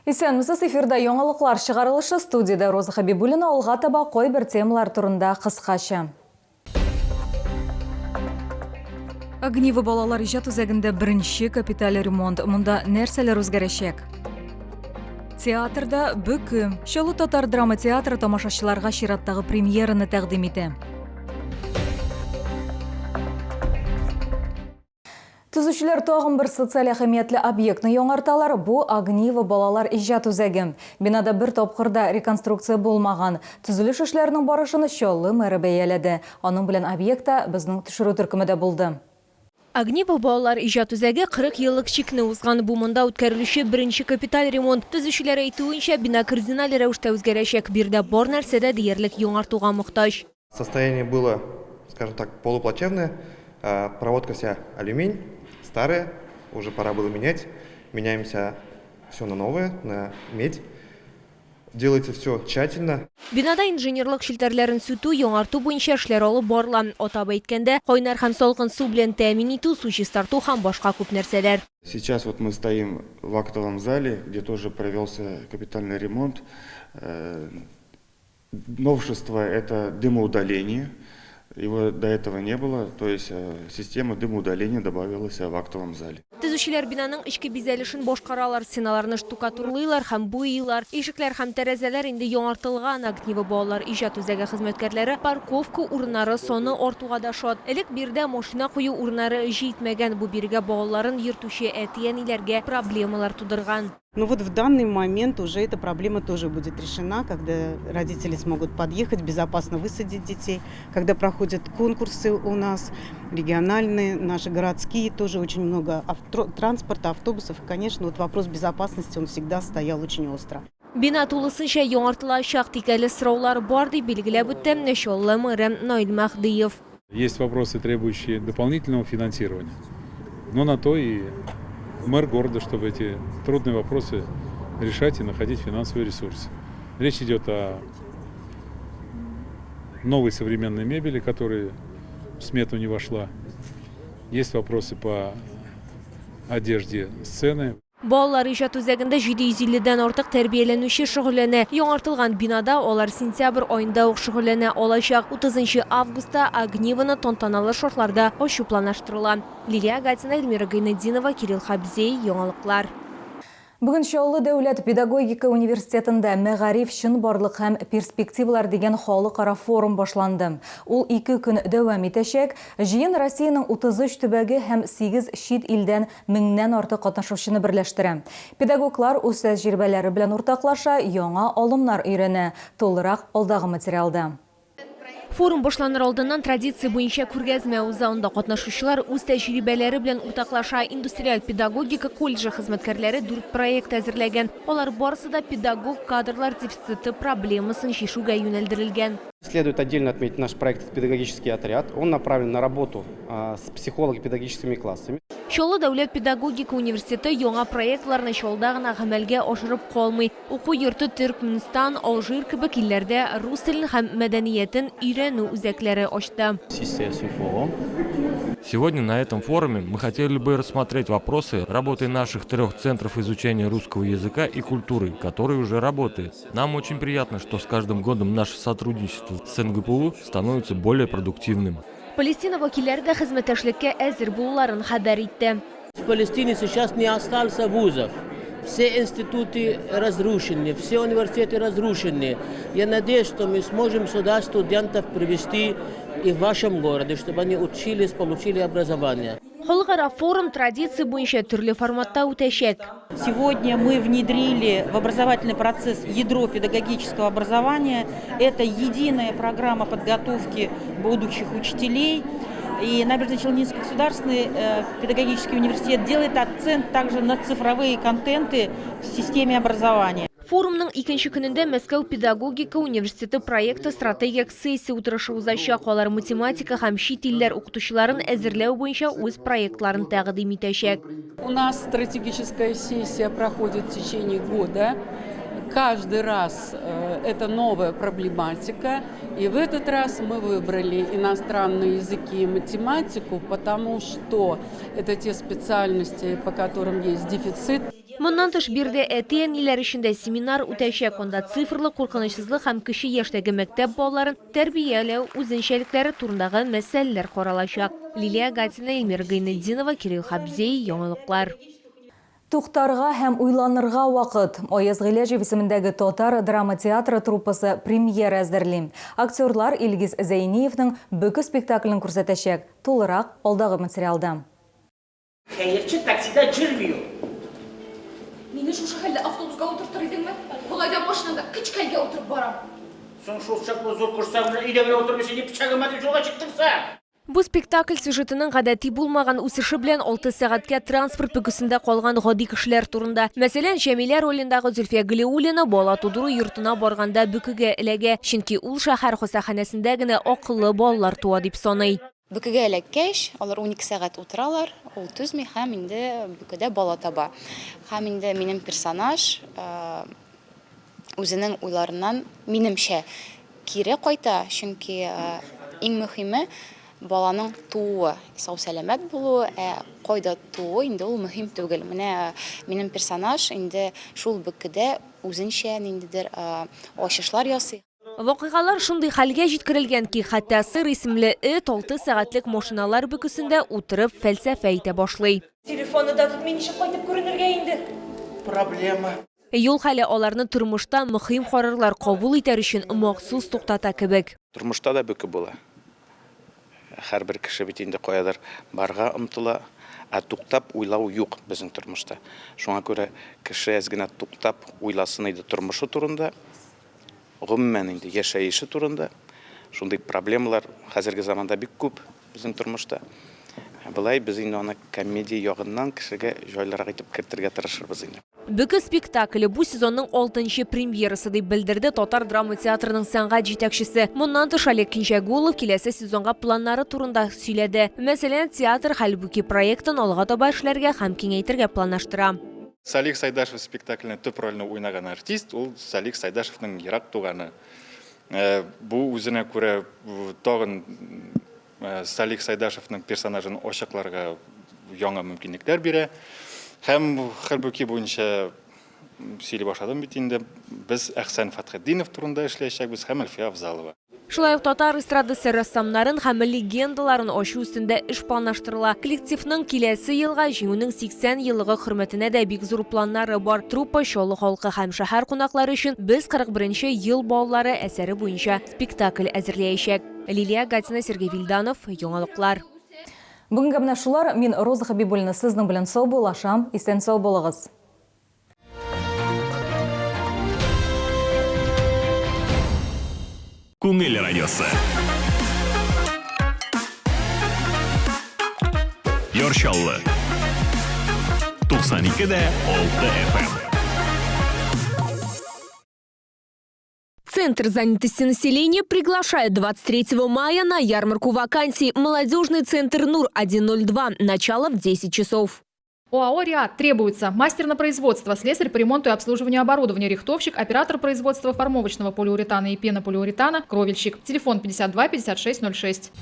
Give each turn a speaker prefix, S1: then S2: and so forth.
S1: Исәнмесез, эфирда яңалыклар чыгарылышы, студиядә Роза Хәбибуллина, алга таба кайбер темалар турында кыскача. Огниво балалар иҗат үзәгендә беренче капиталь ремонт. Монда нәрсәләр үзгәрәчәк? Театрда Бөке. Чаллы татар драма театры тамашачыларга чираттагы премьераны тәкъдим итә. Төзүчеләр тагын бер социаль әһәмиятле объектны яңарталар, бу Огниво балалар иҗат үзәге. Бинада бер тапкыр да реконструкция булмаган. Төзелеш эшләренең барышын Чаллы мэры бәяләде. Аның белән объектта безнең төшерү төркеме дә булды.
S2: Огниво балалар иҗат үзәге 40 еллык чикне узган. Бу монда үткәрелүче беренче капиталь ремонт. Төзүчеләр әйтүенчә, бина кардиналь рәвештә үзгәрәчәк. Биредә бар нәрсә дә диярлек яңартуга мохтаҗ.
S3: Состояние было, скажем так, полуплачевное. Проводка вся алюминь, старая, уже пора было менять. Меняемся все на новое, на медь. Делается все тщательно.
S2: Бинада инженерлык челтәрләрен сүтү, яңарту буенча эшләр алып барыла. Атап әйткәндә, кайнар һәм салкын су белән тәэмин итү, су чистарту һәм башка күп нәрсәләр.
S4: Сейчас вот мы стоим в актовом зале, где тоже провелся капитальный ремонт. Новшество это дымоудаление. Его до этого не было, то есть э, система дымоудаления добавилась в актовом зале.
S2: Төзүчеләр бинаның эчке бизәлешен башкаралар, стеналарны штукатурлыйлар һәм буйыйлар. Ишекләр һәм тәрәзәләр инде яңартылган. Огниво балалар иҗат үзәге хезмәткәрләре парковка урыннары саны артуга да шат. Элек биредә машина кую урыннары җитмәгән, бу бирегә балаларын йөртүче әти-әниләргә проблемалар тудырган.
S5: Но вот в данный момент уже эта проблема тоже будет решена, когда родители смогут подъехать, безопасно высадить детей, когда проходят конкурсы у нас, региональные, наши городские, тоже очень много транспорта, автобусов. И, конечно, вот вопрос безопасности, он всегда стоял очень остро.
S2: Бина тулысынча яңартылачак, тик әле сораулар бар, дип билгеләп үтте Чаллы мэры Наил Мәһдиев.
S6: Есть вопросы, требующие дополнительного финансирования, но на то и мэр города, чтобы эти трудные вопросы решать и находить финансовые ресурсы. Речь идет о новой современной мебели, которая в смету не вошла. Есть вопросы по одежде сцены.
S2: Балалар иҗат үзәгендә 750 дән артык тәрбияләнүче шөгыльләнә. Яңартылган бинада алар сентябрь аенда ук шөгыльләнә алачак. 30 августта Огнивоны тантаналы шартларда ачу планлаштырыла. Лилия Гатина, Эльмира Гайнетдинова, Кирилл Хабзей, Яңалыклар.
S1: Бүген Чаллы дәүләт педагогика университетында Мәгариф, чынбарлык һәм перспективалар дигән халыкара форум башланды. Ул ике көн дәвам итәчәк. Җыен Россиянең 33 төбәге һәм 8 чит илдән меңнән артык катнашучыны берләштерә. Педагоглар үз тәҗрибәләре белән уртаклаша, яңа алымнар өйрәнә. Тулырак алдагы материалда.
S2: Форум башланыр алдыннан традиция буенча күргәзмә уза. Анда катнашучылар үз тәҗрибәләре белән уртаклаша. Индустриаль педагогика колледжы хезмәткәрләре дүрт проект әзерләгән. Алар барысы да педагог кадрлар дефициты проблемасын чишүгә юнәлдерелгән.
S7: Следует отдельно отметить наш проект «Педагогический отряд». Он направлен на работу с психолого-педагогическими классами.
S2: Чаллы дәүләт педагогика университеты яңа проектларны Чаллыда гына гамәлгә ашырып калмый. Уку йорты Төркмөнстан, Алжир кебек илләрдә рус телен һәм мәдәниятен өйрәнү үзәкләре ачты.
S8: Сегодня на этом форуме мы хотели бы рассмотреть вопросы работы наших трех центров изучения русского языка и культуры, которые уже работают. Нам очень приятно, что с каждым годом наше сотрудничество с НГПУ становится более продуктивным.
S2: Палестина вәкилләре дә хезмәттәшлеккә әзер булуларын хәбәр итте.
S9: В Палестине сейчас не остался вузов. Все институты разрушены, все университеты разрушены. Я надеюсь, что мы сможем сюда студентов привести и в вашем городе, чтобы они учились, получили образование.
S2: Халыкара форум традиция буенча төрле форматта үтәчәк.
S10: Сегодня мы внедрили в образовательный процесс ядро педагогического образования. Это единая программа подготовки будущих учителей. И Набережно-Челнинский государственный педагогический университет делает акцент также на цифровые контенты в системе образования.
S2: Форумның икенче көнендә Мәскәү педагогика университеты проекты стратегик сессия утырышы узачак. Алар математика һәм чит илләр укытучыларын әзерләү буенча үз проектларын тәкъдим итәчәк.
S11: У нас стратегическая сессия проходит в течение года. Каждый раз это новая проблематика. И в этот раз мы выбрали иностранные языки и математику, потому что это те специальности, по которым есть дефицит.
S2: Моннан тыш, биредә әти-әниләр өчен дә семинар үтәчәк, анда цифрлы куркынычсызлык һәм кече яшьтәге мәктәп балаларын тәрбияләү үзенчәлекләре турындагы мәсьәләләр каралачак. Лилия Гатина, Эльмира Гайнетдинова, Кирилл Хабзей, Яңалыклар.
S1: Туктарга һәм уйланырга вакыт. Аяз Гыйләҗев исемендәге татар драма театры труппасы премьера әзерли. Актерлар Илгиз Зәйниевнең Бөке спектаклен күрсәтәчәк. Тулырак, алдагы материалда.
S12: Хәерче таксида йөрми ул.
S13: Мине шушы хәлдә автобуска утыртыр идеңме? Болай да машинада кечкәлгә утырып барам.
S12: Соң шул чаклы зур корсагың белән өйдә генә утырмыйча ни пычагыма дип юлга чыктың соң?
S2: Бу спектакль сюжетының гадәти булмаган үсеше белән алты сәгатькә транспорт бөкесендә калган гади кешеләр турында. Мәсәлән, Җәмилә ролендагы Зөлфия Галиуллина бала тудыру йортына барганда бөкегә эләгә, чөнки ул шәһәр хастаханәсендә генә акыллы балалар туа дип саный.
S14: Бөкегә эләккәч, алар 12 сәгать утыралар, ул түзми һәм инде бөкедә бала таба. Һәм инде минем персонаж үзенең уйларыннан, минемчә, кире кайта, чөнки иң мөһиме, баланың тууы, сау-сәламәт булуы, ә кайда тууы инде ул мөһим түгел. Менә минем персонаж инде шул бөкедә үзенчә ниндидер ачышлар ясый.
S2: Вакыйгалар шундый хәлгә җиткерелгән ки, хәтта Сыр исемле эт алты сәгатьлек машиналар бөкесендә утырып фәлсәфә әйтә башлый.
S15: Телефонны да тотмый, ничек кайтып күренергә инде?
S12: Проблема.
S2: Юл хәле аларны тормышта мөһим карарлар кабул итәр өчен махсус туктата кебек.
S16: Тормышта да бөке була. Һәрбер кеше бит инде каядыр барырга омтыла, ә туктап уйлау юк безнең тормышта. Шуңа күрә кеше әз генә туктап уйласын иде тормышы турында, гомумән инде яшәеше турында. Шундый проблемалар хәзерге заманда бик күп безнең тормышта. Болай без инде аны комедия ягыннан кешегә җайлырак итеп кертергә тырышырбыз инде.
S2: Бөке спектакле бу сезонның алтынчы премьерасы, дип белдерде Татар драма театрының сәнгать җитәкчесе. Моннан тыш, Олег Кинҗәгулов киләсе сезонга планнары турында сөйләде. Мәсәлән, театр Хәлбуки проектын алга таба эшләргә һәм киңәйтергә планлаштыра.
S17: Салих Сайдашев спектакленә төп рольне уйнаган артист, ул Салих Сайдашевның ерак туганы. Бу үзенә күрә тагын Салих Сайдашевның персонажын ачыкларга яңа мөмкинлекләр бирә. Һәм Хәлбуки буенча сөйли башладым бит инде, без Әхсән Фәтхетдинов турында эшләячәкбез һәм Әлфия Авзалова.
S2: Шулай ук татар эстрадасы рәссамнарын һәм легендаларын ачу өстендә эш планлаштырыла. Коллективның киләсе елга Җиңүнең 80 еллыгы хөрмәтенә дә бик зур планнары бар. Труппа Чаллы халкы һәм шәһәр кунаклары өчен Без 41 нче ел балалары әсәре буенча спектакль әзерләячәк. Лилия Гатина, Сергей Вильданов, Яңалыклар.
S1: Бүгенгә менә шулар. Мин Роза Хәбибуллина сезнең белән саубуллашам. Исән-сау булыгыз.
S18: Күңел радиосы. Яр Чаллы. 92 дә 6 FM.
S2: Центр занятости населения приглашает 23 мая на ярмарку вакансий. Молодежный центр НУР-102. Начало в 10 часов.
S19: ОАО «Риат» требуется мастер на производство, слесарь по ремонту и обслуживанию оборудования, рихтовщик, оператор производства формовочного полиуретана и пенополиуретана, кровельщик. Телефон 52 56 06.